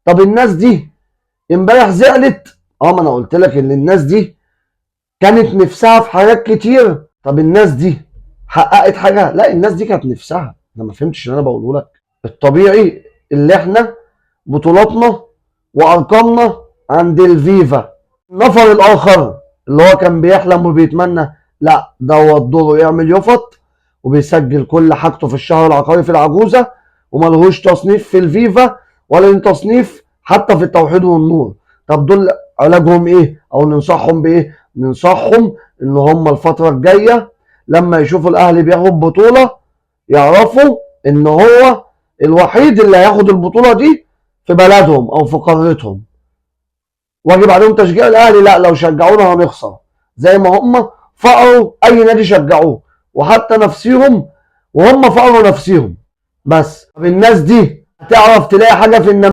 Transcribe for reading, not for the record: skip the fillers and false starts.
طب الناس دي امبارح زعلت. ما انا قلت لك ان الناس دي كانت نفسها في حاجات كتير. طب الناس دي حققت حاجة؟ لا، الناس دي كانت نفسها. انا ما فهمتش اللي انا بقوله لك. الطبيعي اللي احنا بطولاتنا وارقامنا عند الفيفا. النفر الاخر اللي هو كان بيحلم وبيتمنى، لا دوت دوره يعمل يفط وبيسجل كل حاجته في الشهر العقاري في العجوزة، وملهوش تصنيف في الفيفا ولا ليه تصنيف حتى في التوحيد والنور. طب دول علاجهم ايه او ننصحهم بايه؟ ننصحهم ان هم الفترة الجاية لما يشوفوا الاهلي بياخد بطوله يعرفوا ان هو الوحيد اللي هياخد البطولة دي في بلدهم او في قارتهم. واجب عليهم تشجيع الاهلي؟ لا، لو شجعونا هنخسر زي ما هم فقروا اي نادي شجعوه، وحتى نفسيهم وهم فقروا نفسيهم. بس طب الناس دي هتعرف تلاقي حاجة في النماذج؟